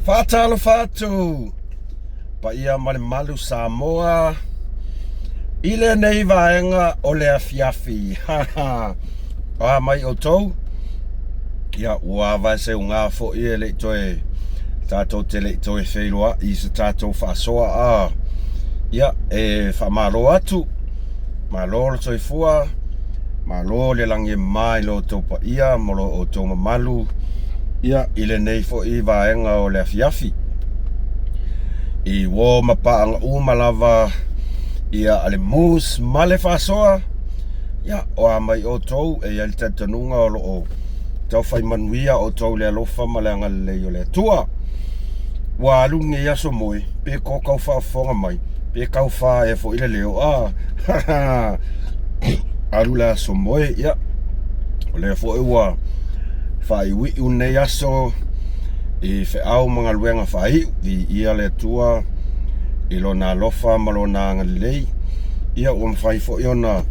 Faatalofa atu paia ma le malu Samoa i lenei vaega o le afiafi. O a mai outou? Ia, ua avaeseuga foi e le i toe tatou te le i toe feiloai i se tatou faasoa a. Ia, e faamalo atu. Malo le soifua, malo le lagi e mama i lo outou paia ma lo outou mamalu ia i lenei foi vaega o le afiafi. I uo ma paaga uma lava ia a le Moose ma le faasoa, ia o a mai outou e i ai le talitonuga o lo o taufai manuia outou i le alofa ma le agalelei o le Atua. Ua alu lenei aso moe, pe ko kau faafofoga mai, pe kau fā ea foi le leo, a alu le aso moe, ia, o lea foi ua faaiuiu lenei aso i feau ma galuega faaiu, viia le Atua i Lona alofa ma Lona agalelei, ia ua mafai foi ona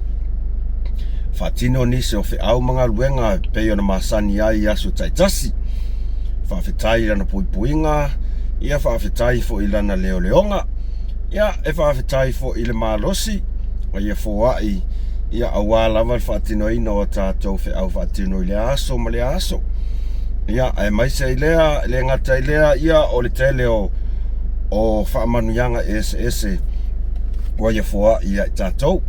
faatino nisi o feau ma galuega e pei ona masani ai i aso taitasi. Faafetai i Lana puipuiga, ia faafetai foi i Lana leoleoga, ia e faafetai foi i le malosi ma ia foai, ia aua lava le faatinoina o a tatou feau faatino i lea aso ma lea aso. Ia aemaise i lea, e le gata i lea, ia o le tele o o faamanuiaga eseese ua ia foai ia i tatou.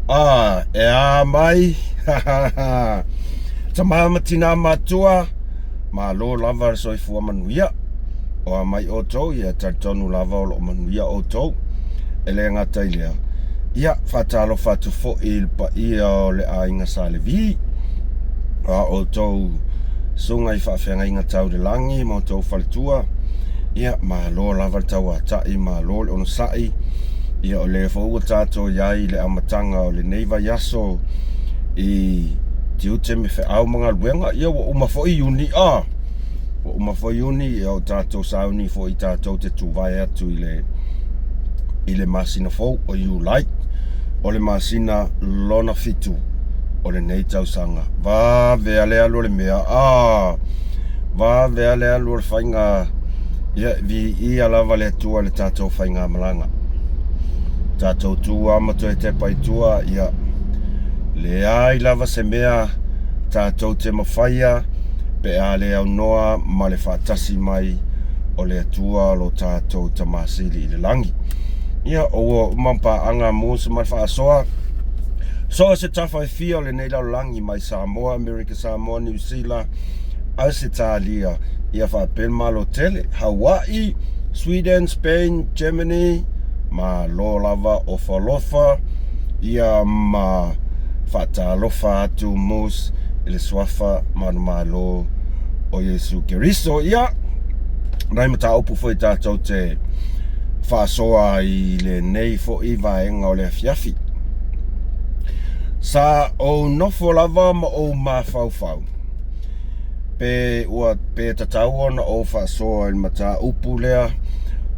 A, e a mai, tama ma tina matua, malo lava le soifua manuia. O a mai outou, ia talitonu lava o lo o manuia outou. E le gata i lea, ia faatalofa atu foi i le paia o le aiga Sa Levi, o a outou susuga i faafeagaiga tau le lagi ma outou faletua, ia malo lava le tauatai, malo le onosai. Ia o lea foi ua tatou i ai i le amataga o lenei vaiaso i tiute me feau ma galuega. Ia ua uma foi Iuni, a ua uma foi Iuni, ia o tatou sauni foi tatou te tuvae atu i le i le masina fou o Iulai, o le masina lona fitu o lenei tausaga. Vave a le alu o le mea, a vave a le alu o le faiga. Ia viia lava le Atua i le tatou faigamalaga. Tatou tu lava ma toe tepa i tua, ia leai lava se mea tatou te mafaia pe a le aunoa ma le faatasi mai o le Atua lo tatou Tama Sili i le lagi. Ia o ua uma paaga Mose ma le faasoa. So o se tafa e fia o lenei lalolagi mai Samoa, Amerika Samoa, Niu Sila, Ausetalia, ia faapea le Malo tele, Hawaii, Sweden, Spain, Germany, malo lava ofa alofa, ia ma faatalofa atu Mose i le suafa manumalo o Iesu Keriso. Ia, nai mataupu foi tatou te faasoa i lenei foi vaega o le afiafi. Sa ou nofo lava ma ou mafaufau pe ua pe tatau ona ou faasoa i le mataupu lea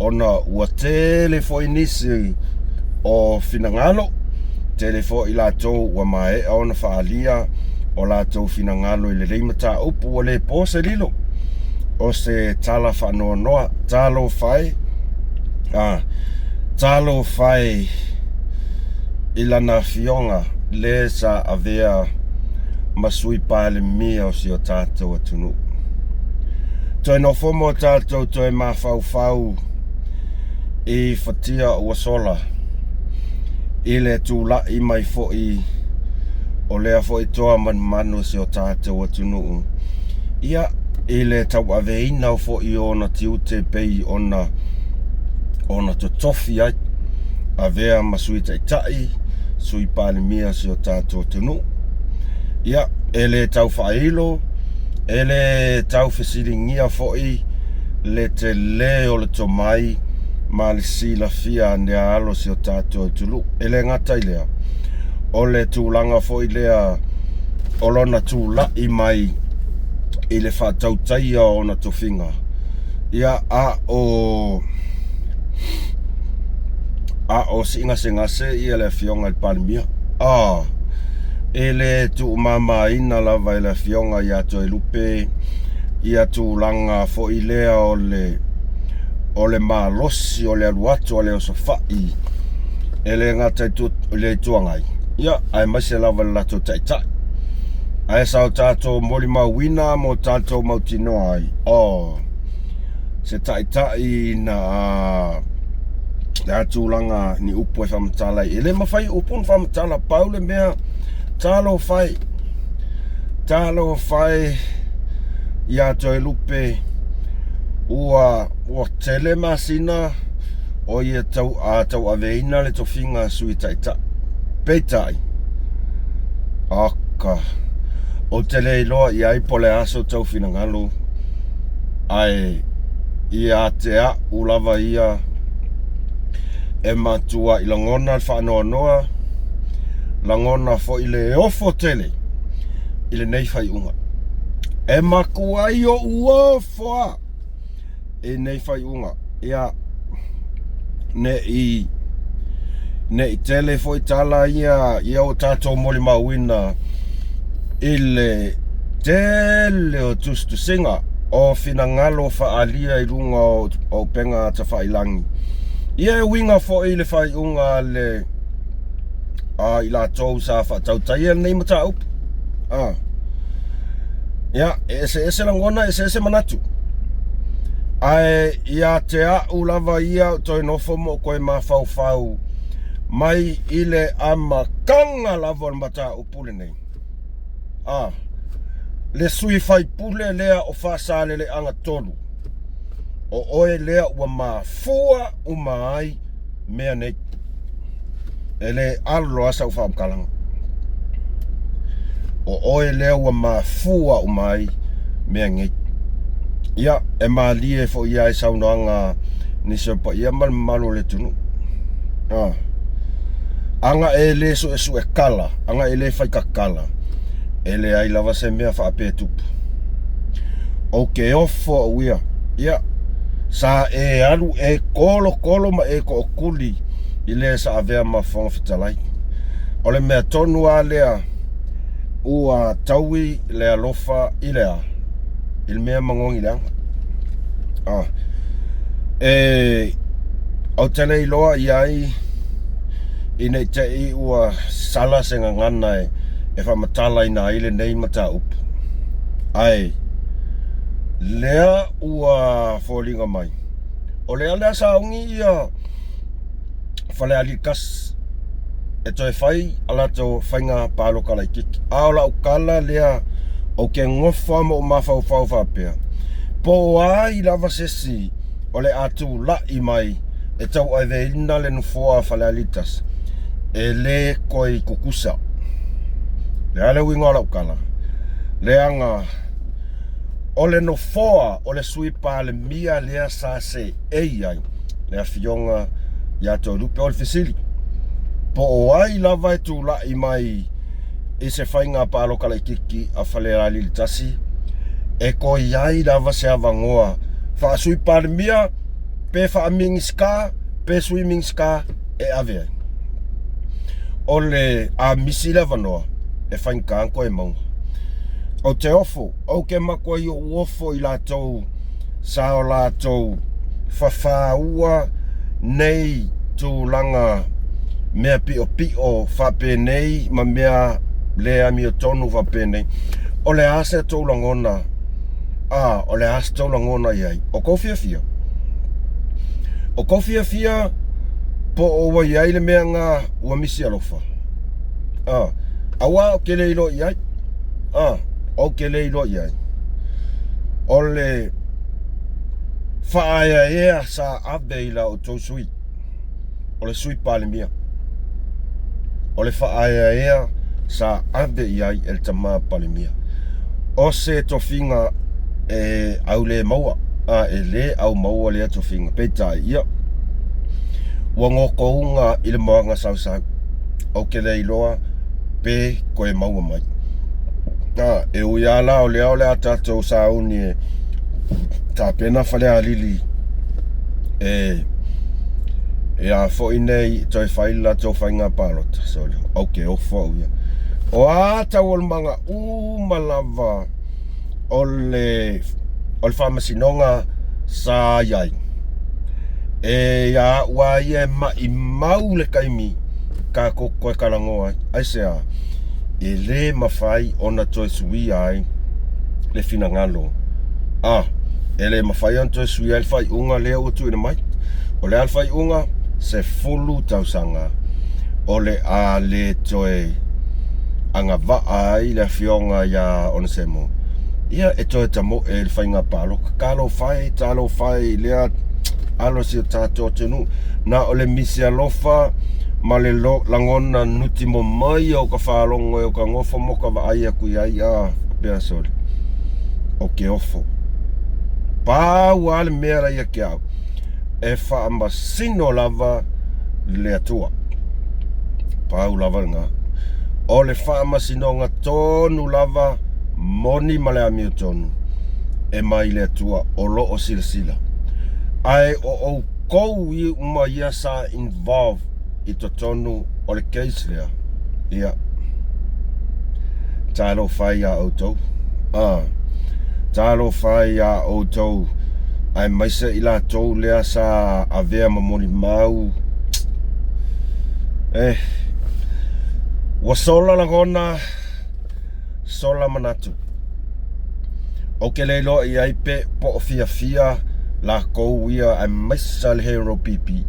ona ua tele foi nisi o finagalo, tele foi latou ua maea ona faaalia o latou finagalo i lenei mataupu. Ua le po se lilo o se tala faanoanoa. Talofa e, a, talofa e i lana afioga le sa avea ma sui Palemia o si o tatou atunuu. Toe nofo mo tatou toe mafaufau i fatia ua sola i le tulai mai foi o lea foi toa manumanu o si o tatou atunuu, ia i le tauaveina foi o ona tiute pei ona ona totofi ai, avea ma Sui Taitai, Sui Palemia o si o tatou atunuu. Ia, e le tau faailo, e le tau fesiligia foi le tele o le tomai ma le silafia a nea alo o si o tatou atunuu. E le gata i lea, o le tulaga foi lea o lona tulai mai i le faatautaia o ona tofiga, ia, a o a o siigasegase ia le afioga i le Palemia. A, e le tuumamaina lava e le afioga ia Toelupe ia tulaga foi lea o le O le malosi o le alu atu a le osofai e le gata i le Itu Agai, ia, aemaise lava i le latou Taitai. Ae sa o tatou molimauina ma o tatou mautinoa ai, oh, se Taitai na le a tulaga ni upu e faamatala ai. E le mafai upu ona faamatala, pau le mea, talofa e, talofa e ia Toelupe, ua ua tele masina o ia tau a tauaveina le tofiga Sui Taitai. Peitai, oka, ou te le iloa i ai po o le a so outou finagalo, ae ia te a'u lava ia e matua'i lagona le faanoanoa, lagona foi le ofo tele i lenei faaiuga. E matuai ou ofo lava i lenei faaiuga. Ia, ne i tele foi tala ia ia ua tatou molimauina i le tele o tusitusiga o finagalo faaalia i luga o upega tafailagi. Ia e uiga foi i le faaiuga a le a i latou sa faatautaia lenei mataupu. A. Ia, e eseese lagona, e eseese manatu. Ae ia te a'u lava ia ou toe nofo ma ou toe mafaufau mai i le amataga lava o le mataupu lenei. A, le sui faipule lea o Faasaleleaga 3, o oe lea ua mafua uma ai mea nei. E le alo lava sau faamatalaga. O oe lea ua mafua uma ai mea nei. Ia, e malie foi ia i saunoaga nisi o paia ma le mamalu o le atunuu. Ah. Ana e le suesue kala, ana e le faitatala, e leai lava se mea faapea e tupu. Ou te ofo au ia. Ia, sa e alu e kolokolo ma e tootuli i le sa avea ma Fofoga Fetalai. O le mea tonu lava lea ua taui le alofa i le a? I le mea magogi leaga. Ah. E, ou te le iloa i ai ina i te i ua sala se gagana e faamatalaina ai lenei mataupu. Ae, lea ua foliga mai, o lea lea sauni ia Falealili 1 e toe fai a latou faiga palota laitiiti. A o lau tala lea, ou te nofo lava ma ou mafaufau faapea, po o ai lava se isi o le a tulai mai e tauaveina le nofoa a Falealili 1, e le toe tutusa. O le a le uiga o lau tala? Leaga o le nofoa o le Sui Palemia lea sa seei ai le Afioga ia Toelupe. O le fesili, po o ai lava e tulai mai i se faiga palota laitiiti a Falealili 1, e toe i ai lava se avanoa faa-Sui Palemia pe faa-Minisita pe Sui Minisita e ave ai? O le a misi le avanoa, e faigata ona toe maua. Ou te ofo, ou te matuai ou ofo i latou sa o latou fafāua nei tulaga mea piʻopiʻo faapenei ma mea le amiotonu faapenei. O le a se tou lagona? A, o le a se tou lagona i ai? O kou fiafia? O kou fiafia po o ua i ai le mea na ua misi alofa? A, aua ou te le iloa i ai. A, ou te le iloa i ai. O le faaeaea sa ave i la outou sui, o le Sui Palemia. O le faaeaea sa ave i ai e le tama Palemia. O se tofiga e au le maua, a e le au maua lea tofiga. Peitai, ia, ua gotouga i le moana sausau. Ou te le iloa pe toe maua mai. A, e ui lava la o lea o le a tatou sauni e tapena Falealili e e a foi nei toe fai le latou faiga palota. Sole, ou te ofo au ia. O a taualumaga uma lava o le o le faamasinoga sa i ai. E ia a'u a ia e maʻimau le taimi tatou toe talanoa ai. Aisea? E lē mafai ona toe suia ai le finagalo a e lē mafai ona toe suia ai le faaiuga lea ua tuuina mai. O le a le faaiuga? 10 tausaga o le a lē toe agavaa ai le afioga iā Onesemo ia e toe tamoe i le faiga palota. Talofa e, talofa e i lea alo o si o tatou atunuu. Na o le misi alofa ma le lagona nuti momaia o ka faalogo e o ka nofo mo ka vaai atu i ai a faapea sole o ke ofo. Pau a le mea la ia te au e faamasino lava le Atua. Pau lava lena. O le faamasinoga tonu lava moni ma le amiotonu e mai le Atua o lo o silasila. Ae o outou uma ia sa involve i totonu o le case lea, ia, talofa e iā outou. A, talofa e iā outou, aemaise i latou lea sa avea ma molimau. Eh, ua sola lagona, sola manatu. Ou te le iloa i ai pe po o fiafia lakou ia aemaise le Hero PP.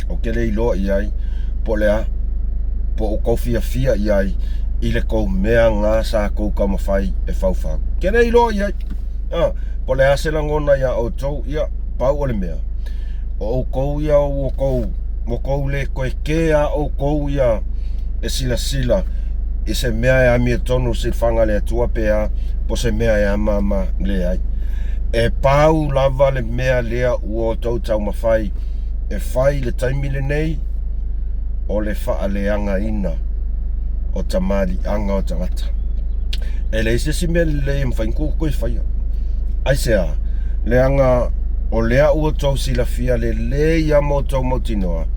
Ou te le iloa i ai po o le a, po o tou fiafia i ai i le tou mea na sa tou taumafai e faufau. Ke le iloa i ai. Ah, po o le a se lagona iā outou, ia, pau o le mea, o outou ia ua tou, ua tou le toe kē a outou ia e silasila i se mea e amiotonu i le silafaga a le Atua pe a, po o se mea e amaama leai. E pau lava le mea lea ua outou taumafai e fai i le taimi lenei, o le faaleagaina o tamaliiaga o tagata. E leai se isi mea lelei e mafai ona tou toe faia. Aisea? Leaga o lea ua outou silafia lelei lava ma outou mautinoa,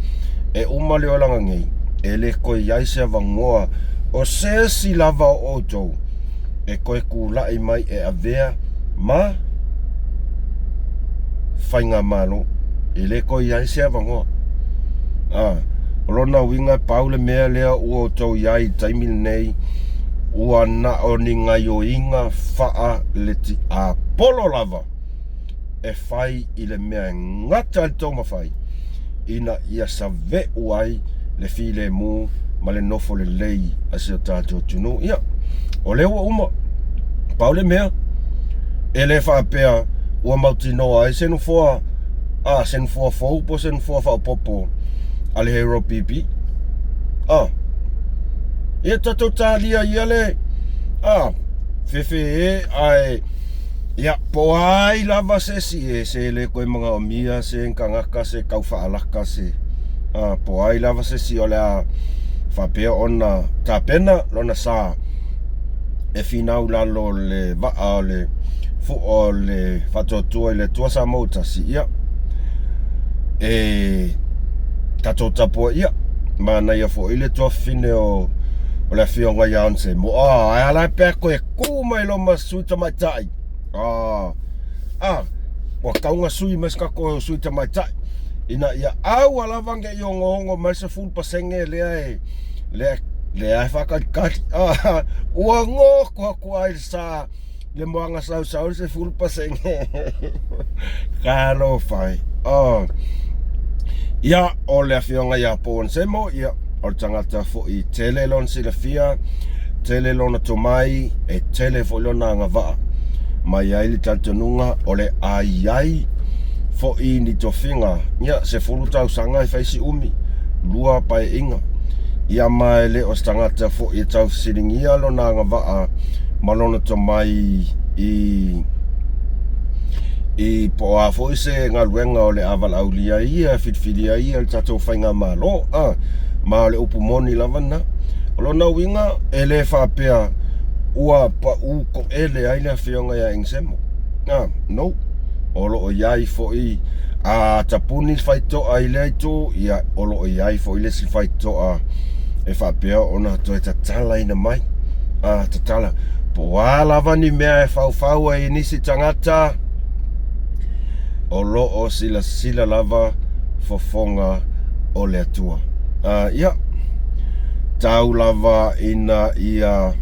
e uma le olaga nei, e le toe i ai se avanoa o se isi lava o outou e toe tulai mai e avea ma faigamalo. E le toe i ai se avanoa. A, o lona uiga e pau le mea lea ua outou i ai i le taimi lenei, ua na o ni gaioiga faale-tiapolo lava e fai i le mea e gata ai le tou mafai ina ia save'u ai le filemu ma le nofo lelei a si o tatou atunuu. Ia, o lea ua uma. Pau le mea, e le faapea ua mautinoa ai se nofoa, a, se nofoa fou po o se nofoa faaopoopo a le Hero PP. A, ia tatou talia ia le, a, fefe ae Ia, po o ai lava se isi e se le toe manaomia se tagata se tau faalaka se a, po o ai lava se isi o le a faapea ona tapena lona sa e finau i lalo o le vaa o le fua o le Faatuatua i le Atua Samoa ua Tasi, ia, e tatou tapuaia. Manaia foi le tuafafine o o le afioga ia Onesemo. A, ae a la pe a toe tu mai loa ma sui tamaitai. Ah, ah, ua tatau ona sui mai se tatou sui tamaitai ina ia aua lava ne i ogoogo mai le 10% lea e lea lea e faatalitali. Ah, ua goto atu ai le sa le moana sausau le 10%. Talofa e. Oh. Ia, o le afioga ia Paul Onesemo, ia, o le tagata foi tele lona silafia, tele lona tomai, e tele foi lona agavaa. Ma e i ai le talitonuga o le a i ai foi ni tofiga, ia, 10 tausaga e fai si umi, 2 paeaiga. Ia ma e le o se tagata foi e tau fesiligia lona agavaa ma lona tomai i i po o a foi se galuega o le a valaaulia ai ia, filifilia ai ia le tatou faigamalo. A, ma o le upu moni lava lena. O lona uiga, e le faapea ua pau toele ai le afioga ia Engsemo. A, no. O lo o i ai foi a tapuni le faitoa i lea itu, ia, o lo o i ai foi le isi faitoa e faapea ona toe tatalaina mai. A, tatala. Po o a lava ni mea e faufau ai e nisi tagata, o lo o silasila lava fofoga o le Atua. Ia, tau lava ina ia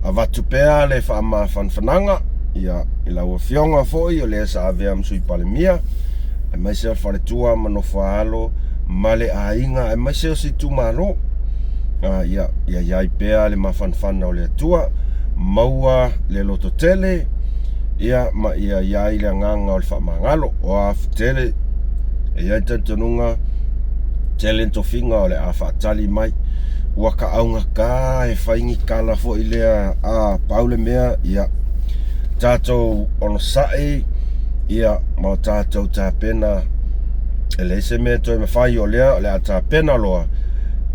avatu pea le faamafanafanaga ia, i lau Afioga foi o lea sa avea ma Sui Palemia, aemaise o le faletua ma nofo-a-alo ma le aiga, aemaise o se itumalo. Ia, ia i ai pea le mafanafana o le Atua, maua le lototele, ia, ma ia i ai le agaga o le faamagalo. O a tele, e i ai le talitonuga, tele ni tofiga o le a faatali mai. Ua kaaugata e fai ni tala foi lea, a pau le mea, ia, tatou onosai, ia, ma o tatou tapena, e leai se mea e toe mafai o lea, o le a tapena loa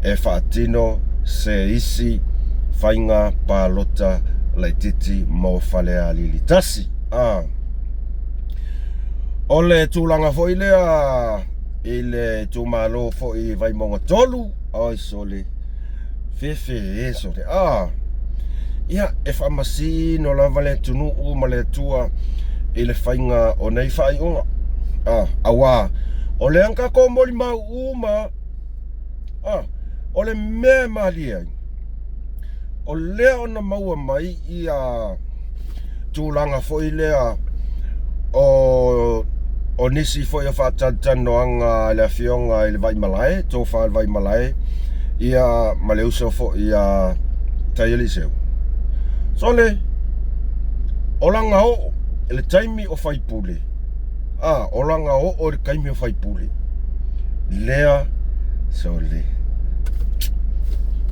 e faatino se isi faiga palota laitiiti mo Falealili 1. A. O le tulaga foi lea i le itumalo foi i Vaimauga 3, oi sole, fefe e sole, a. Ia, e faamasino lava le atunuu ma le Atua i le faiga o nei faaiuga. A, auā, o lea na tatou molimau uma, a, o le mea e malie ai, o lea ona maua mai ia tulaga foi lea o o nisi foi o faatalatalanoaga a le afioga i le Vaimalae, Tofa i le Vaimalae, ia ma le uso foi ia Taialii Sole, o lana oo i le taimi o faipule, a, o lana oo i le taimi o faipule, lea, sole,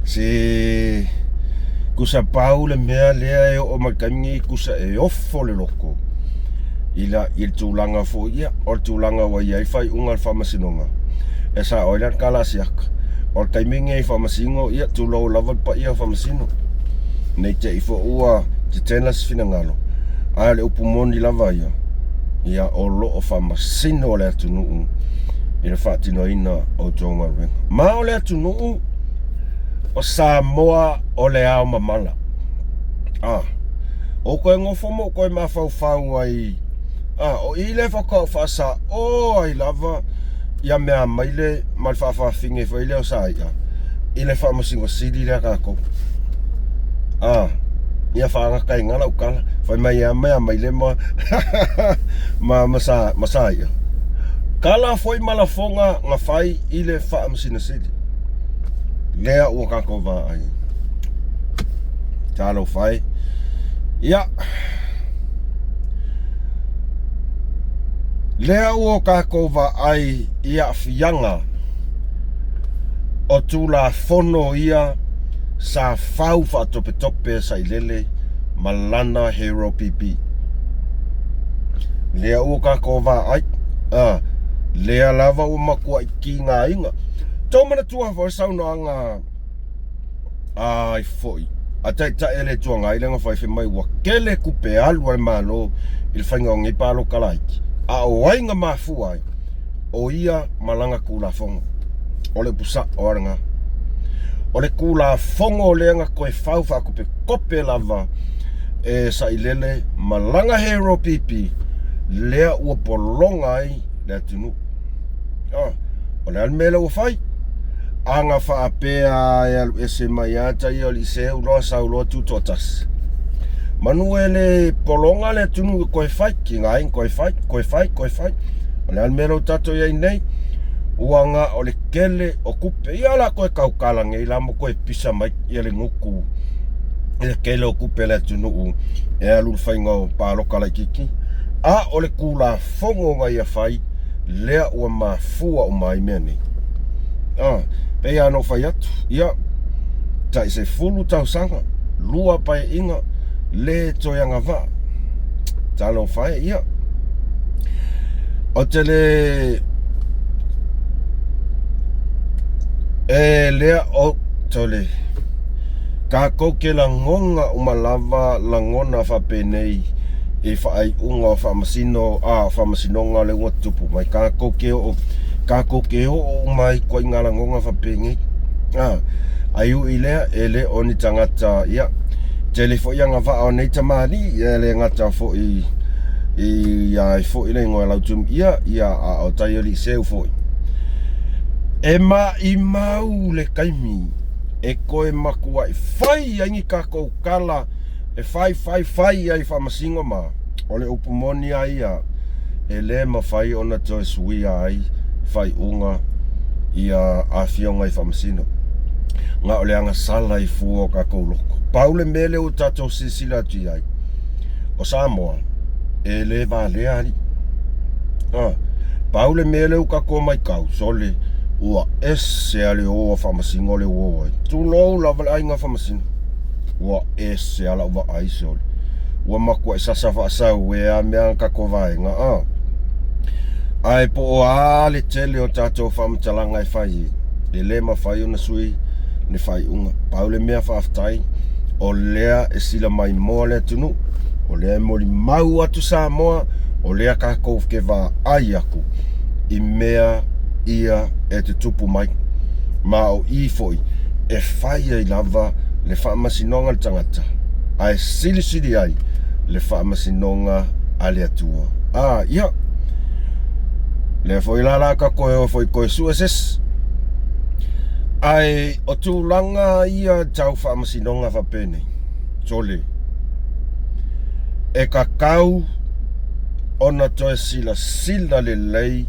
se tusa pau le mea lea e oo mai le taimi nei, tusa e ofo le loto i la, i le tulaga foi, ia, o le tulaga ua i ai faaiuga a le Faamasinoga, e sao ai la le tala a Siaka. O le taimi lenei i Faamasino, ia, tulou lava le paia o Faamasino, ne i te i foi ua tetena se finagalo, ae o le upu moni lava ia, ia, o lo o faamasino le atunuu i le faatinoina o outou galuega. Ma o le atunuu o Samoa o le ao mamala. A, o toe nofo ma ou toe mafaufau ai, a, o i lea faatoa ou faasaoa ai lava ia mea maile ma le faafafine foi lea o Saia i le Faamasino Sili lea a tatou. A, ia faagata ai i ina lau tala, fai mai e a mea maile ma ma ma sa ma Saia. Tala foi ma lafoga na fai i le Faamasino Sili lea ua tatou vaai. Talofa e. Ia. Lea ua tatou vaai i aafiaga o Tulafono ia sa fau faatopetope e Sailele ma lana Hero PP. Lea ua tatou vaai, a, lea lava ua matuai tigaina. Tou manatua foi le saunoaga ai foi a Taitai o le Itu Agai lea na fai, fai mai ua tele tupe alu a le Malo i le faiga o nei palota laiti, a o ai na mafua ai? O ia ma lana Tulafono. O le upu sa'o lava lena. O le Tulafono lea na toe fau faatopetope lava e Sailele ma lana Hero PP lea ua pologa ai le atunuu. O le a le mea lea ua fai? A na faapea e alu ese mai lava tai o Liseu loa sau loa tutoatasi. Manu e le pologa le atunuu e toe fai, tiga ai ona toe fai, toe fai, toe fai. O le a le mea lea ua tatou i ai nei? Ua na o le tele o tupe. Ia o le a toe tautala nei la ma toe pisa mai ia le gutu i le tele o tupe a le atunuu e alu i le faiga o palota laitiiti. A o le Tulafono na ia fai lea ua mafua uma ai mea nei. A, pei lava ona ou fai atu, ia, tai 10 tausaga, 2 paeaiga, le toe agavaa. Talofa e, ia. Ou te le... E lea o... Tole. Tatou te lagona uma lava lagona faapenei i faaiuga o faamasino, a, o faamasinoga lea ua tutupu mai. Tatou te oo, tatou te oo uma ai i ituaiga lagona faapenei. A, ae ui i lea, e le o ni tagata, ia, tele foi agavaa o nei tamalii, e le gata foi Ia ai foi le igoa Lautimuia, ia a o Taialiiseu foi. E maimau le taimi e toe matuai fai ai ni tatou tala e fai fai fai ai Faamasino ma o le upu moni a ia e le mafai ona toe suia ai faaiuga ia afioga i Faamasino. Na o le agasala i fua o tatou loto. Pau le mea lea ua tatou silasila atu i ai, o Samoa e le valea alii. Ah, pau le mea lea ua tatou matau, sole, ua ese a le o a Faamasino le ua o ai. Tulou lava le aiga Faamasino. Ua ese a lau vaai, sole. Ua matuai sasa faasau ea mea a tatou vaega, ah. Ae po o a le tele o tatou faamatalaga e fai ai, e le mafai ona sui le faaiuga. Pau le mea faafetai, o lea e sila maimoa le atunuu, o lea e molimau atu Samoa, o lea tatou te vaai atu i mea ia e tutupu mai. Ma o i foi e fai ai lava le faamasinoga a le tagata, ae silisili ai le faamasinoga a le Atua. A, ia, lea foi la la ka koe o foi koe sue se isi. Ae o tulaga ia tau faamasinoga faapenei, sole, e tatau ona toe silasila lelei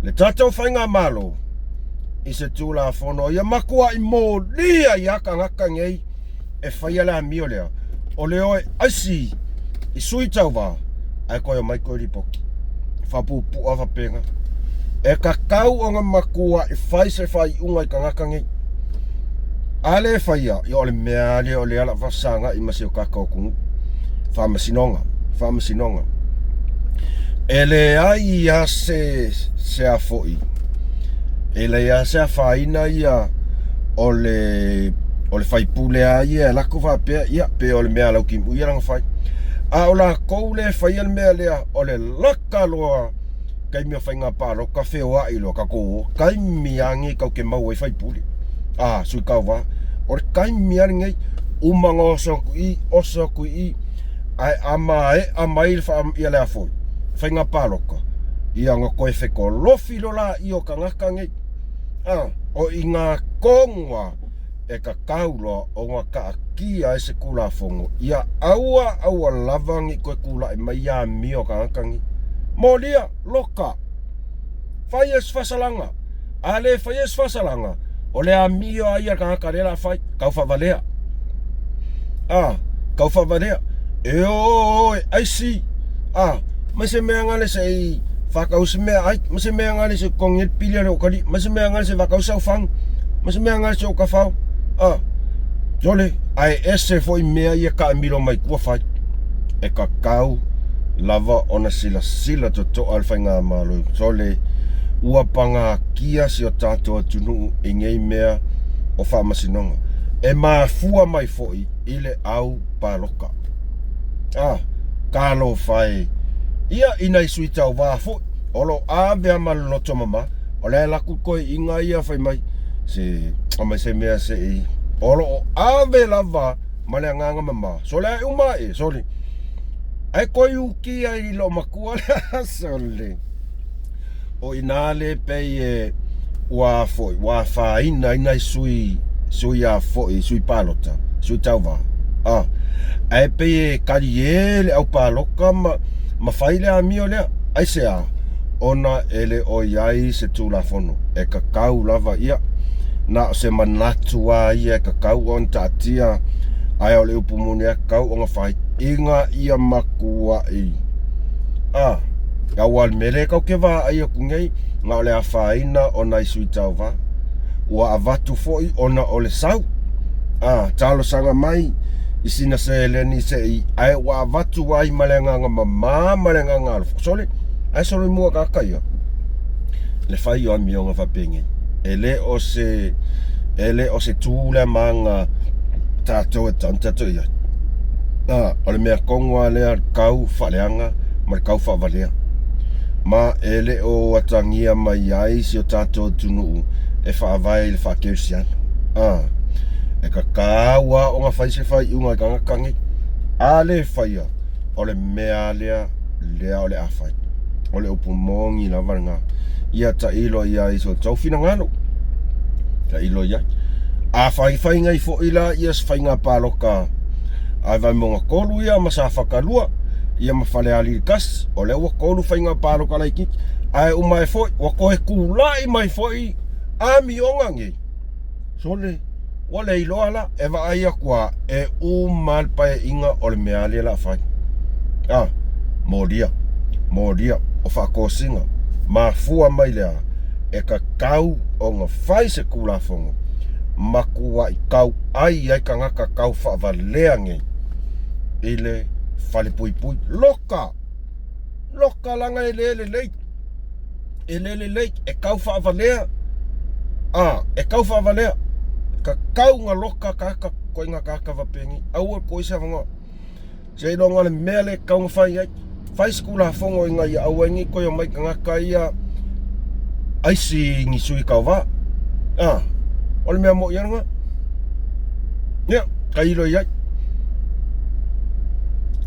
le tatou faigamalo i se Tulafono ia matuai molia ai lava tagata nei e faia le amio lea o le o e aisi i sui tauva ae toe omai toe lipoti faapuupuu faapena. E tatau ona matuai fai se faaiuga i tagata nei. A le faia, ia o le mea lea o lea la faafesagai ma si o tatou atunuu. Faamasinoga, faamasinoga. E leai lava se se a foi, e leai lava se afaina ia o le o le faipule a ia e alu atu faapea, ia pe o le mea a Lautimuia lana fai. A o latou lea e faia le mea lea, o le laka loa taimi o faiga palota feoai loa tatou o, taimi lava lenei tatou te maua ai faipule, a sui tauva. O le taimi lava lenei, uma ona oso atu i i, oso atu i i, ae a maea mai le faa, ia le a foi, faiga palota, ia ona toe fetolofi loa laia o tagata nei. A, o i ina tonu lava e tatau loa ona taatia ai se Tulafono ia aua aua lava ne i toe tulai mai ia amio a tagata nei. Molia, loka, faia se faasalaga. A le faia se faasalaga, o le amio lava ia a le tagata lea o le a fai, tau faavalea. A, tau faavalea. E o e aisi, a, ma se mea gale se i whakau se mea ai, ma se mea gale se totogi ai le pili a le okalii, ma se mea gale se whakau sau fagu, ma se mea gale se o kafao. A, jole, ae ese foi mea ia taamilo mai tua fai. E tatau lava ona silasila totoa le faigamalo, sole, ua pagatia si o tatou atunuu i nei mea o faamasinoga. E mafua mai foi i le au palota. A, talofa e. Ia, i nai sui tauva foi, o lo o ave lava ma le loto mama, o le a alu atu toeaiina ia fai mai, se, aumai se mea se i, o lo o ave lava ma le agaga mama, sole ae uma ae, sole, ae toe ukia i loo matua lea, sole. O ina le pei e ua foi, ua afaina ai nai sui, sui a foi, sui palota, sui tauva. A, ae pei e talie le au palota ma, ma fai le amio lea. Aisea? Ona e le o i ai se Tulafono e tatau lava ia. Na o se manatu lava ia e tatau ona taatia, ae o le upu moni lava e tatau ona fai ina ia matuai. A, aua o le mea lea tatou te vaai atu nei, na o le afaina o nai sui tauva. Ua avatu foi ona o le sau. A, talosaga mai i sina seleni se i, ae ua avatu ai ma le agaga mama ma le agaga alofa. Sole, ae solomua tagata ia le fai o amioga faapenei. E le o se, e le o se tu lea ma aga tatou e tatau ona tatou i ai. A, o le mea tonu lava lea le tau faaleaga ma le tau faavalea. Ma e le o atagia mai ai si o tatou atunuu e faavae i le faakerisiano. A, e tatau lava ona fai se faaiuga i tagata nei. A le faia, o le mea lava lea. lea o le a fai. O le upu moni lava lena. Ia tailo i ai i so outou finagalo. Tailo i ai. A fai fai nei foi la ia se faiga palota a Vaimauga 3 ia ma Safata 2 ia ma Falealili 1, o lea ua 3 faiga palota laitiiti. Ae uma ai foi ua toe tulai mai foi amioga nei. Sole, ua le iloa la, e vaai atu lava, e uma le paeaiga o le mea lea o le a fai. A, molia, molia, o faatosina, mafua mai le a? E tatau ona fai se Tulafono matuai tauai ai tagata tau faavalea nei i le falepuipui. Loka! Loka leaga e le lelei. E le lelei, e tau faavalea. A, e tau faavalea. Tatau ona loka tagata, ituaiga tagata faapeni. Aua le tuu i ai se avanoa. Seiloga o le mea lea e tatau ona fai ai. Fai se Tulafono ina ia aua ai ne i toe omai tagata ia aisi ni sui tauva. A, o le mea moni lava lena. Ia, tailo i ai.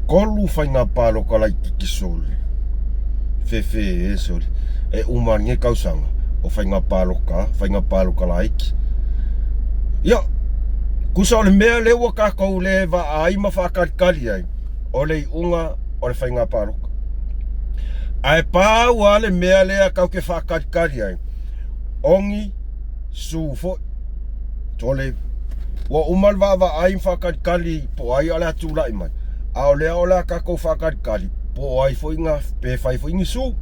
3 faiga palota laitiiti sole. Fefe e sole. E uma lenei tausaga o faiga palota, faiga palota laiti. Ia, tusa o le mea lea ua tatou le vaai ma faatalitali ai, o le iuga o le faiga palota. Ae pau lava le mea lea tatou te faatalitali ai, o ni su foi. Sole, ua uma le vaavaai ma faatalitali po o ai o le a tulai mai, a o lea o le a tatou faatalitali po o ai foi na, pe fai foi ni su,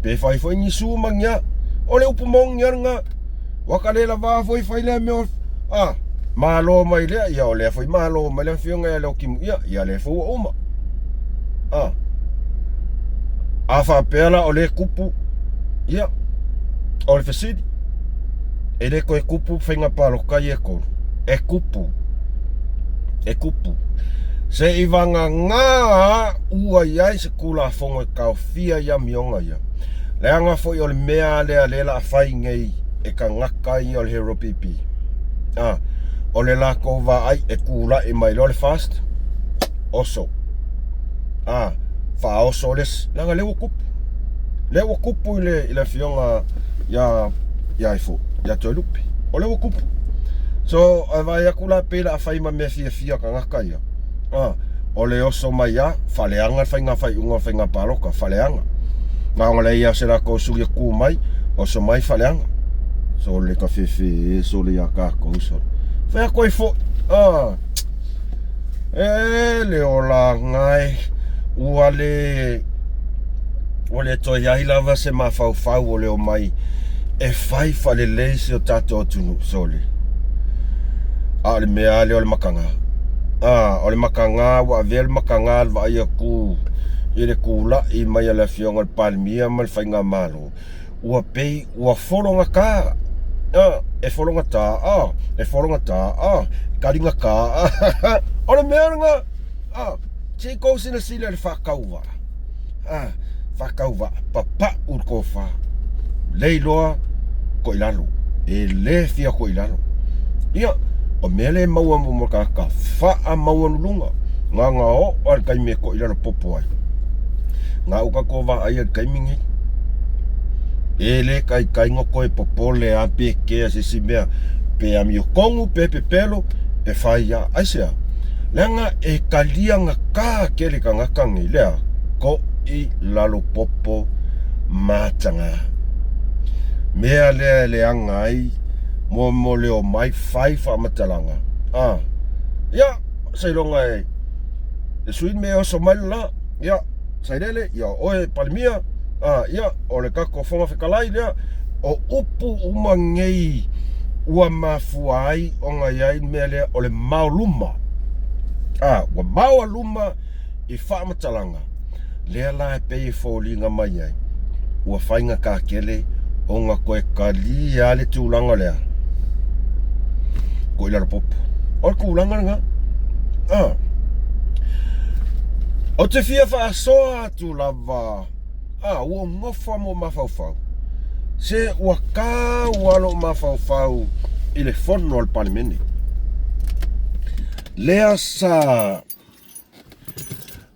pe fai foi ni su ma ni a. O le upu moni lava lena. Ua ka le lava foi fai lea mea o, a, malo mai lea, ia o lea foi malo mai le afioga ia Leokimu, ia, ia lea foi ua uma. A, a faapea la o lea e tupu, ia, o le fesili, e le toe tupu faiga palota ia e 3. E tupu. E tupu. Se i vagana ua i ai se Tulafono e taofia ai amioga ia. Leaga foi o le mea lea lea o le a fai nei e tagata ia o le Hero PP. A, o le latou vaai e tulai mai loa le FAST, oso. A, faaoso le isi. Leaga lea ua tupu. Lea ua tupu i le, i le afioga ia, ia ifo, ia Toelupe. O lea ua tupu. So, e vaai atu la pei o le a fai ma mea fiafia tagata ia. A, o le oso mai lava, faaleaga le faiga faaiuga o le faiga palota, faaleaga. Na ona leai lava o se latou sui e tu mai, oso mai faaleaga. Sole ka fefe e, sole ia tatou sole. Fai atu ai foi, a, e le olaga e, ua le, ua le toe i ai lava se mafaufau o le omai e fai faalelei si o tatou atunuu, sole. A o le mea lava lea o le mataga. A, o le mataga ua avea le mataga le vaai atu i le tulai mai a le Afioga i le Palemia ma le Faigamalo, ua pei ua fologata. A, e fologata, a, e fologata, a, e taligata, a. O le mea lena, a, se i tou silasila i le faatauvaa. A, faatauvaa, papau le tofa, le iloa koʻi lalo, e le fia koʻi lalo. Ia, o mea lea e maua mo tagata faamaualuluga, na ona oo lava i le taimi e koʻi lalo popo ai. Na ua tatou vaaia i le taimi lenei, e le taitai ona toe popole lava pe kea se isi mea, pe amiotonu pe pepelo, e fai lava. Aisea? Leaga e taliagata tele tagata nei, lea, koʻi lalo popo mataga. Mea lea e leaga ai mo mo le omai fai faamatalaga. A, ia, seiloga e, e sui le mea e oso mai le la, ia, Sailele, ia, oe Palemia, a, ia, o le tatou Fofoga Fetalai lea, o upu uma nei ua mafua ai ona i ai le mea lea o le maoluma. A, ua maoaluma i faamatalaga, lea la e pei e foliga mai ai, ua faigata tele ona toe talia le tulaga lea. Ko i lalo popo. O le tulaga lena. A, ou te fia faasoa atu lava A, ua ou nofo lava ma ou mafaufau, se ua tau lava lou mafaufau i le fono a le Palemene. Lea sa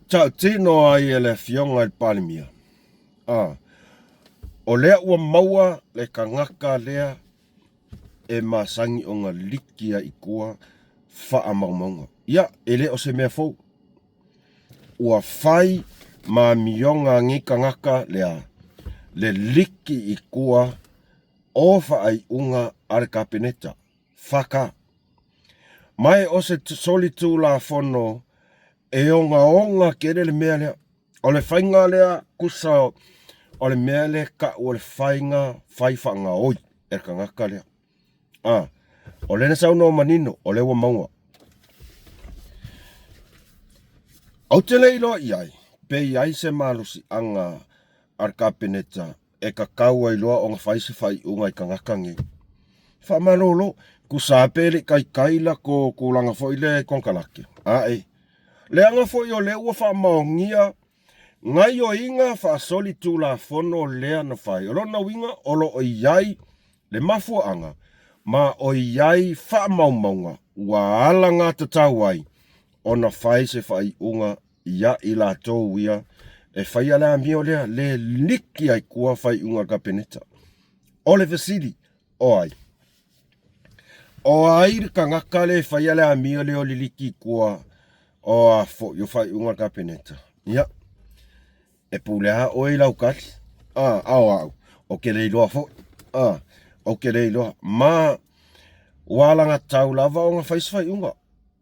tautino ai e le Afioga i le Palemia, a, o lea ua maua le tagata lea e masani ona liki ai i tua faamaumauga. Ia, e le o se mea fou. Ua fai ma amioga a nei tagata lea le liki i tua o faaiuga a le Kapeneta. FK. Mai o se solitulafono e ogaoga tele le mea lea. O le faiga lea tusa o le mea lea e tau o le faiga fai faagaoi e le tagata lea. A, o lea na saunoa manino, o lea ua maua. Ou te le iloa i ai pe i ai se malosiaga a le Kapeneta e tatau ai loa ona fai se faaiuga i tagata nei. Faamalolo, tusa pe le i taitai latou tulaga foi lea i konekarate. Ae, leaga foi o lea ua faamaonia gaioiga faasolitulafono lea na fai. O lona uiga o lo o i ai le mafuaaga ma o i ai faamaumauga ua alagatatau ai ona fai se faaiuga ia i latou ia e faia le amio lea, le liki ai tua faaiuga a le Kapeneta. O le fesili, o ai? O ai le tagata lea e faia le amio lea o le liki i tua o a foi o faaiuga a le Kapeneta? Ia, e pule lava oe i lau tali. A, a o au, ou te le iloa foi. A, ou te le iloa. Ma ua alagatatau lava ona fai se faaiuga,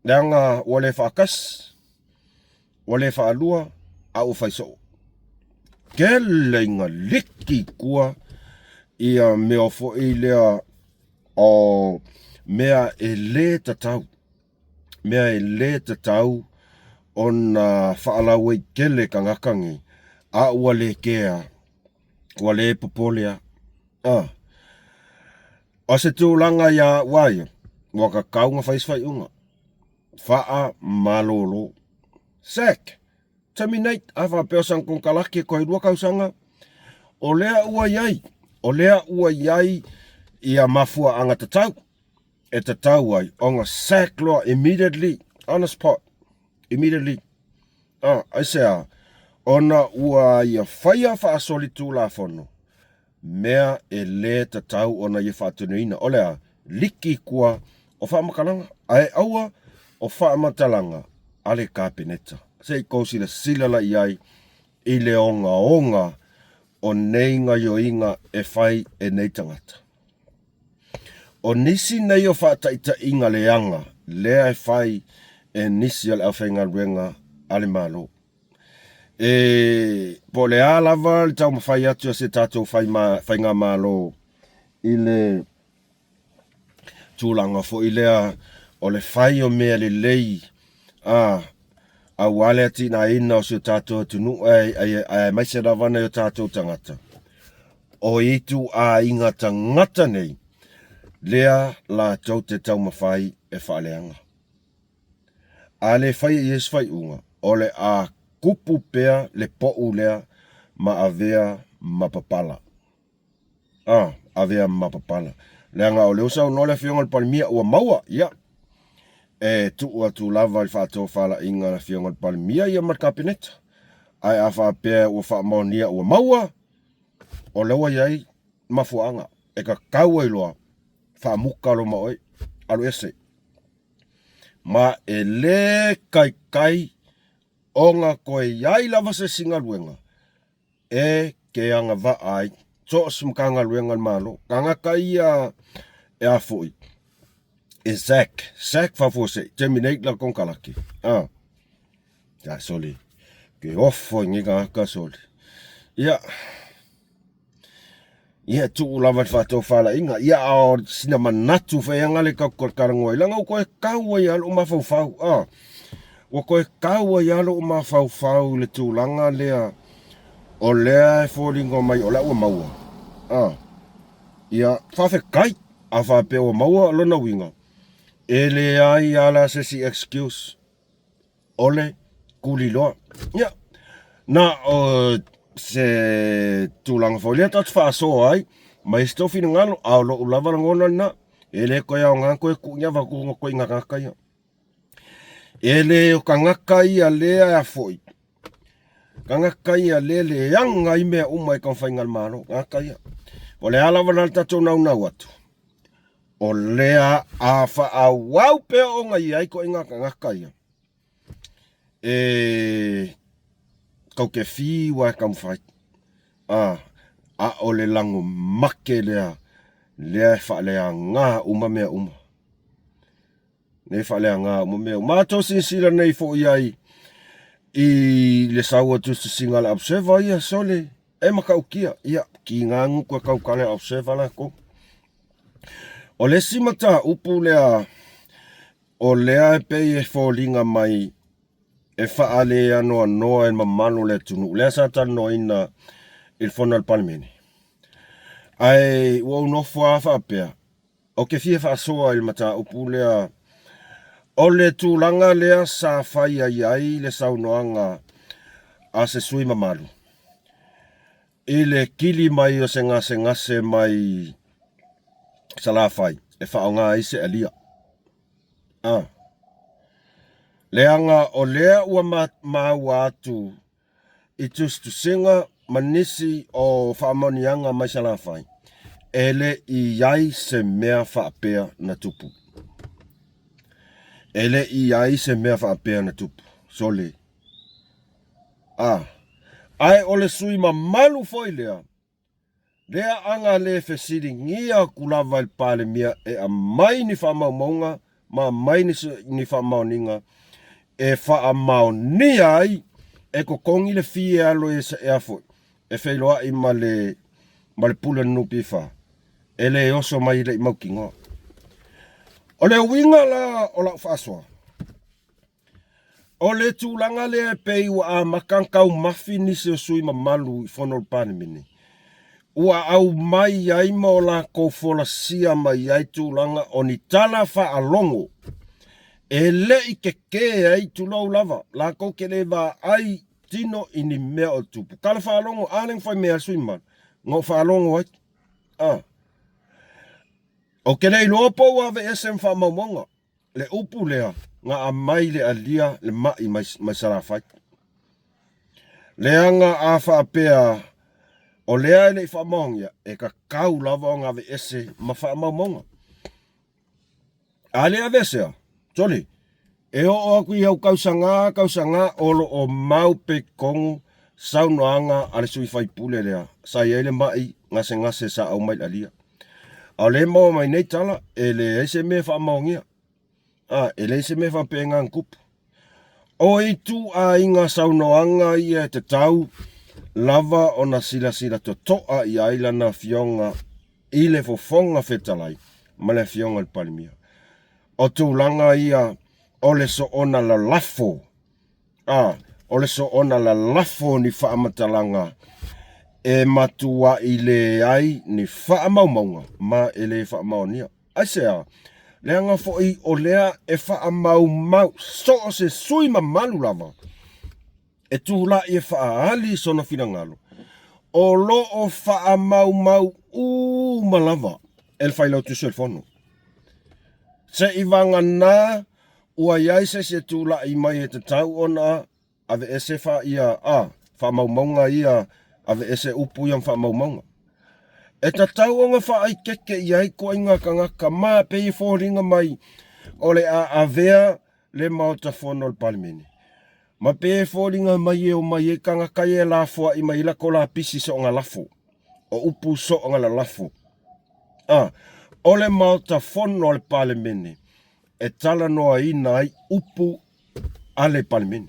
leaga ua le faatasi, ua le faalua, a ua fai soo. Tele ina liki i tua ia mea foi lea o mea e le tatau, mea e le tatau ona faalauaitele tagata nei, a ua le kea, ua le popole lava. A, o se tulaga ia au a ia, ua tatau ona fai se faaiuga. Faamalolo. Sack! Terminate! A faapea o sana konekarate toe lua tausaga, o lea ua i ai, o lea ua i ai ia mafuaaga tatau e tatau ai ona sack loa immediately on the spot, immediately. A, aisea? Ona ua ia faia faasolitulafono mea e lē tatau ona ia faatinoina, o le a? Liki i tua o faamatalaga, ae aua o faamatalaga a le Kapeneta. Se i tou silasila la i ai i le ogaoga o nei gaioiga e fai e nei tagata. O nisi nei o faataitaiga leaga lea e fai e nisi o le aufaigaluega a le Malo. E po o le a lava le taumafai atu a se tatou faigamalo i le tulaga foi lea o le fai o mea lelei a aua le atinaeina o si o tatou atunuu aemaise lava nai o tatou tagata. O ituaiga tagata nei lea latou te taumafai e faaleaga. A le faia i ai se faaiuga, o le a tupu pea le poʻu lea ma avea ma papala. A, avea ma papala. Leaga o lea ua saunoa le Afioga i le Palemia ua maua, ia, e tuu atu lava i le faatofalaiga a le Afioga i le Palemia ia ma le Kapeneta. Ae a faapea ua faamaonia ua maua, o lea ua i ai mafuaaga e tatau ai loa faamuta loa ma oe, alu ese. Ma e lē taitai ona toe i ai lava se isi galuega e te agavaa ai so o se Matagaluega a le Malo. Tagata ia e a foi, e sack, sack faafuasei, terminate lau konekarate. A, ia sole, ke ofo i nei tagata sole. Ia, Ia, e tuu lava i le faatofalaiga. Ia, a o sina manatu foi aga le tatou talanoa ai, leaga ua toe tau ai lava lou mafaufau, a. Ua toe tau ai lava lou mafaufau i le tulaga lea o lea e foliga mai o lea ua maua, a. Ia, faafetai, a faapea ua maua, o lona uiga, e leai lava la se isi excuse. O le tuliloa. Ia, na o se tulaga foi lea tatou te faasoa ai ma i se tou finagalo, a o lou lava lagona lena, e le toe aoga toe tuu ni avatu ituaiga tagata ia. E le o tagata ia lea e a foi. Tagata ia le leaga ai mea uma i taumafaiga a le Malo, tagata ia. O le a lava la le tatou naunau atu, o lea a faaauau pea ona i ai ituaiga tagata ia, e tou te fiu lava e taumafai, a, a o le lago make lea, lea e faaleaga uma mea uma. Lea e faaleaga uma mea uma. Matou silasila nei foi i ai i le sau a tusitusiga a le Observer ia, sole, e matautia. Ia, tiga gutu e tautala e Observer latou. O le isi mataupu lea o lea e pei e foliga mai e faaleanoanoa e le mamalu o le atunuu, lea sa talanoaina i le fono a le Palemene, ae ua ou nofo lava faapea, Ou te fia faasoa i le mataupu lea o le tulaga lea sa fai ai ai le saunoaga a se sui mamalu i le kili mai o se gasegase mai Salafai e faaaoga ai se alia. A. Leaga o lea ua maua atu i tusitusiga ma nisi o faamaoniaga mai Salafai, e le i i ai se mea faapea na tupu. E le i i ai se mea faapea na tupu. Sole. A. Ae o le sui mamalu foi lea, Lea aga le fesiligia atu lava i le Palemia e aumai ni faamaumauga ma aumai ni faamaoniga e faamaonia ai e totogi le fee e alo e foi e feiloai ma le ma le pule o le NPF e le oso mai e le i mautinoa. O le uiga la o lau faasoa, O le tulaga lea e pei ua amata ona taumafi nisi o sui mamalu i fono o le Palemene, ua aumai ai ma o latou folasia mai ai tulaga o ni tala faalogo e le i tetē ai, tulou lava, latou te le vaai tino i ni mea o tupu. Tala faalogo, a lea na fai mai a le sui mamalu, na ou faalogo ai. A. Ou te le iloa po ua aveese ma faamaumauga. Le upu lea na aumai le alia le mai mai, mai Salafai. Leaga a faapea o lea e le i faamaonia, e tatau lava ona aveese ma faamaumauga. A le aveesea, sole, e oo atu i au tausaga tausaga o lo o mau pea i totonu saunoaga a le sui faipule lea sa i ai le mai gasegase sa aumai i le alia. A o lea e maua mai nei tala, e leai se mea e faamaonia. A, e leai se mea faapena na tupu. O ituaiga saunoaga ia e tatau lava ona silasila totoa i ai lana Afioga i le Fofoga Fetalai ma le Afioga i le Palemia. O tulaga ia o le soona lalafo A, o le soona lalafo o ni faamatalaga e matuai leai ni faamaumauga ma e le faamaonia. Aisea? Leaga foi o lea e faamaumau so o se sui mamalu lava e tulai e faaali sona finagalo, o lo o faamaumau uma lava e le Failautusi o le Fono. Seivagana Ua i ai se isi e tulai mai e tatau ona aveese fa ia a faamaumauga ia aveese upu ia ma faamaumauga. E tatau ona faaikeke i ai ituaiga tagata ma e pei e foliga mai o le a avea le Maota Fono o le Palemene. Ma pei e foliga mai e omai ai tagata ia e lafoai mai ai latou lapisi soona lafo, o upu soona lalafo. A, o le Maota Fono a le Palemene e talanoaina ai upu a le Palemene.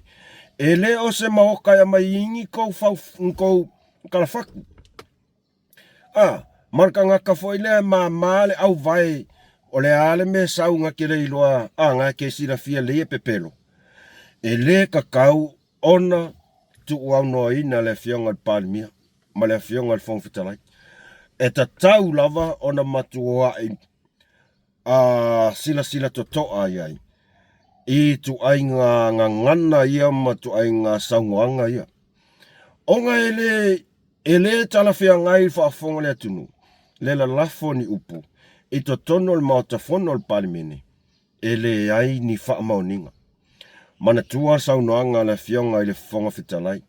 E le o se maoka e aumai ai ni tou fau, ni tou talafatu. A, ma le tagata foi lea e māmā le auvae, o le a le mea e sau na te le iloa, a, na te silafia lelei e pepelo. E le tatau ona tuuaunoaina le Afioga i le Palemia ma le Afioga i le Fofoga Fetalai. E tatau lava ona matuai a silasila totoa i ai i ituaiga gagana ia ma ituaiga saunoaga ia. Ona e le, e le talafeagai i le faafofoga a le atunuu le lalafo o ni upu i totonu o le Maota Fono o le Palemene e leai ni faamaoniga. Manatua le saunoaga a le Afioga i le Fofoga Fetalai.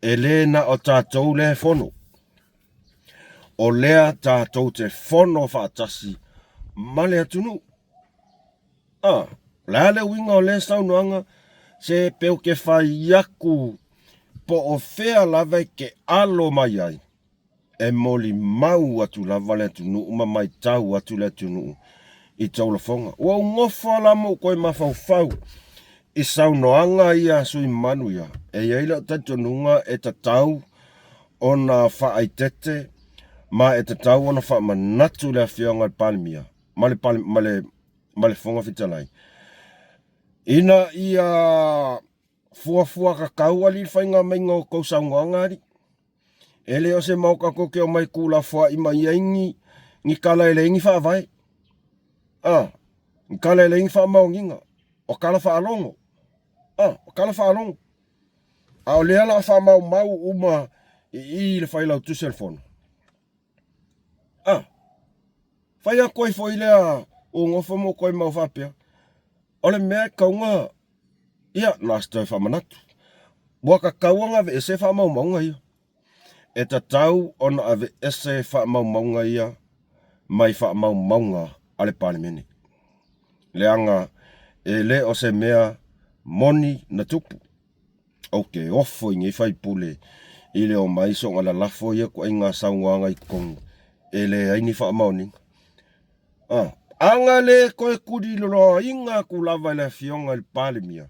E le na o tatou lea e fono. O lea tatou te fono faatasi ma le atunuu. A, o le a le uiga o lea saunoaga? Se pe ou te fai atu po o fea lava e te alo mai ai, e molimau atu lava le atunuu ma matau atu le atunuu i tou lafoga. Ua ou nofo la ma ou toe mafaufau i saunoaga ia a sui mamalu ia, e i ai lau talitonuga e tatau ona faaeteete ma e tatau ona faamanatu i le Afioga i le Palemia ma le, ma le, ma le Fofoga Fetalai, ina ia fuafua tatau alii le faiga maiga o tou saunoaga alii. E le o se maota tou te omai tuulafoai mai ai ni, ni tala e leai ni faavae. A, ni tala e leai ni faamaoniga. O tala faalogo. A, o tala faalogo. A o lea la a faamaumau uma i i i le Failautusi o le Fono. A, fai atu ai foi lea ua nofo ma toe mau faapea, o le mea e tatau ona, ia, na o se toe faamanatu. Ua tatau ona aveese faamaumauga ia. E tatau ona aveese faamaumauga ia mai faamaumauga a le Palemene, leaga e le o se mea moni na tupu. Ou te ofo i nei faipule i le omai soona lalafo ia ituaiga saunoaga i totonu e leai ni faamaoniga. A, ana le toe tuliloaina atu lava e le Afioga i le Palemia,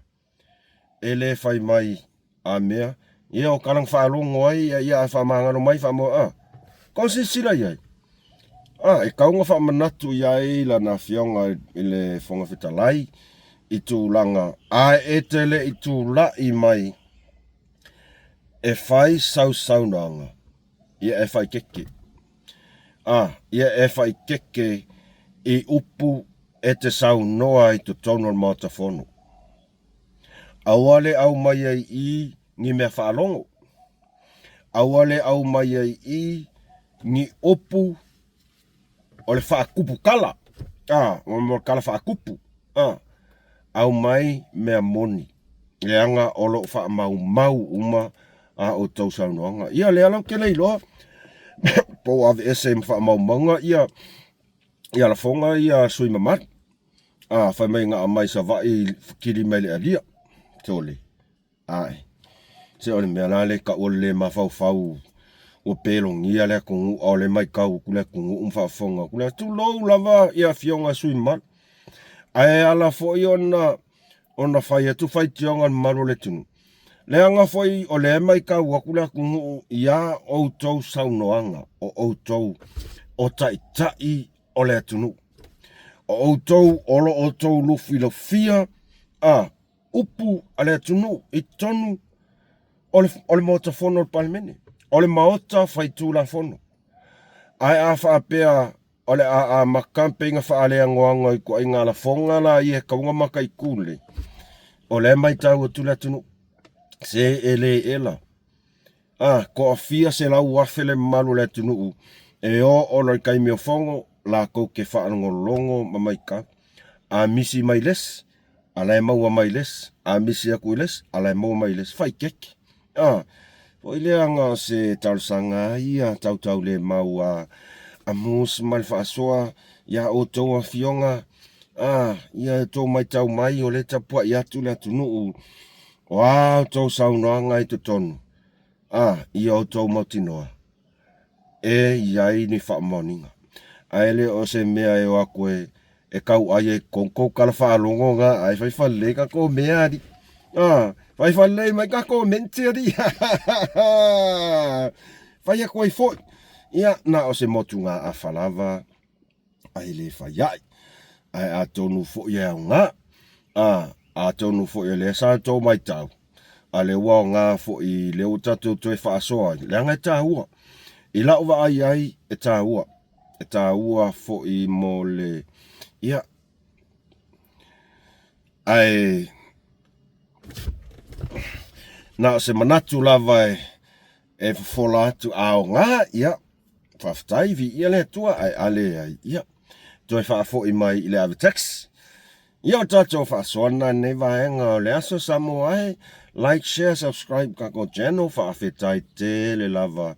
e le fai mai a mea, ia o tala na faalogo ai, ia, ia ae faamagalo mai faamo, a. Kou silasila i ai? A, e tatau ona faamanatu i ai lana Afioga i le Fofoga Fetalai i tulaga, ae e te le i tulai mai e fai sau saunoaga, ia e faaeteete. A, ia e faaeteete i upu e te saunoa i totonu o le Maota Fono. Aua le aumai ai i i ni mea faalogo. Aua le aumai ai i i ni upu o le faatupu tala. A, o le tala faatupu. A, aumai mea moni, leaga o lo o faamaumau uma a outou saunoaga. Ia, lea la ou te le iloa po ua aveese ma faamaumauga ia ia lafoga ia a sui mamalu. A, fai mai na aumai Savaii kili mai le alia. Sole. Ae. Se o le mea la lea e taua le le mafaufau ua pelogia le atunuu a o lea e matau atu le atunuu ma faafofoga atu le tulou lava ia afioga i sui mamalu. Ae ala foi ona ona fai atu faitioga a le mamalu o le atunuu. Leaga foi o lea e matau atu le atunuu ia outou saunoaga, o outou o taitai o le atunuu. O outou o lo outou lufilufia a upu a le atunuu i totonu o le, o le Maota Fono o le Palemene, o le Maota Faitulafono. Ae a faapea o le a amata pei na faaleagoago i ituaiga lafoga la ia e tatau ona mataitu lelei, o lea e matau atu le atunuu, se e le ela. A, toafia 100,000 le mamalu o le atunuu e oo loa i le taimi o fono, latou te faalogologo ma matau. A misi mai le isi, a la e maua mai le isi, a misi atu i le isi, a la e maua mai le isi. Faaeteete. A, foi lea na o se talosaga lava ia tautaulemau a a Moose ma le faasoa ia outou afioga, a, ia outou matau mai o lea e tapuai atu le atunuu, o a outou saunoaga i totonu, a, ia outou mautinoa e i ai ni faamaoniga. Ae le o se mea e o atu e, e tauai ai totonu tou tala faalogo na, ae fai falelei tatou mea alii. A, fai falelei mai tatou menti alii. Fai atu ai foi. Ia, na o se motugaafa lava ae le fai ai. Ae atonu foi e aoga. A, atonu foi o lea sa outou matau, a lea ua aoga foi lea ua tatou toe faasoa ai, leaga e taua. I lau vaai ai, e taua. E taua foi mo le, ia, ae na o se manatu lava e, e fofola atu a aoga, ia, Faafetai, viia le Atua, ae a leai, ia, toe faafoi mai i le ave taxi. Ia, o tatou faasoa lena i lenei vaega o le aso Samoa e, Like, share, subscribe tatou channel. Faafetai tele lava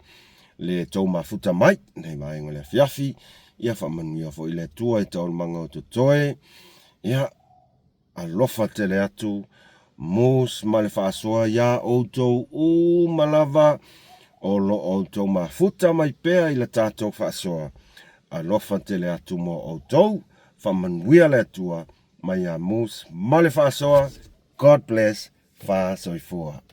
le tou mafuta mai nei vaega o le afiafi. Ia faamanuia foi le Atua i taualumaga o totoe. Ia alofa tele atu Moose ma le faasoa iā outou uma lava o lo o outou mafuta mai pea i le tatou faasoa. Alofa tele atu mo outou. Faamanuia le Atua mai iā Moose ma le faasoa. God bless. Fa soifua.